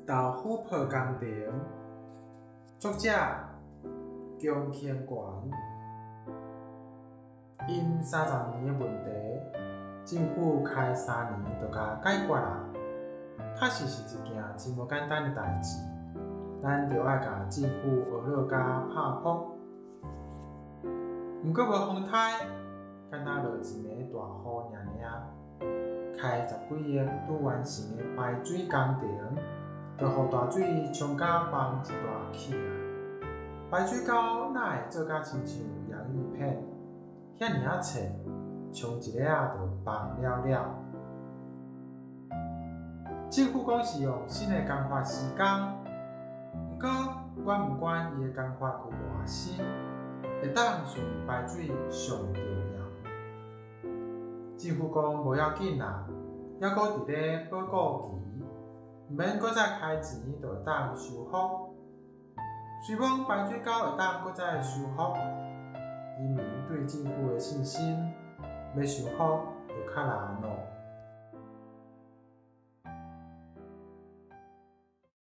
豆腐泡工程，作者姜清源。因30年的问题，政府開3年就共解決啦。確實是一件真無簡單的代誌。咱著愛共政府呵咾甲拍噗。毋過無風颱，敢若落一暝大雨爾爾，開十幾億拄完成的排水工程，就予大水沖甲崩一大去啊！排水溝哪會做甲親像洋芋片，遐爾仔脆，沖一下仔就崩了了。政府講是用新的工法施工，毋過管毋管伊的工法有偌新，會當順利排水上重要。政府講無要緊啦，猶閣佇咧保固期，毋免閣再開錢就會當修復。雖罔排水溝會當閣再修復，人民對政府的信心欲修復就較難囉。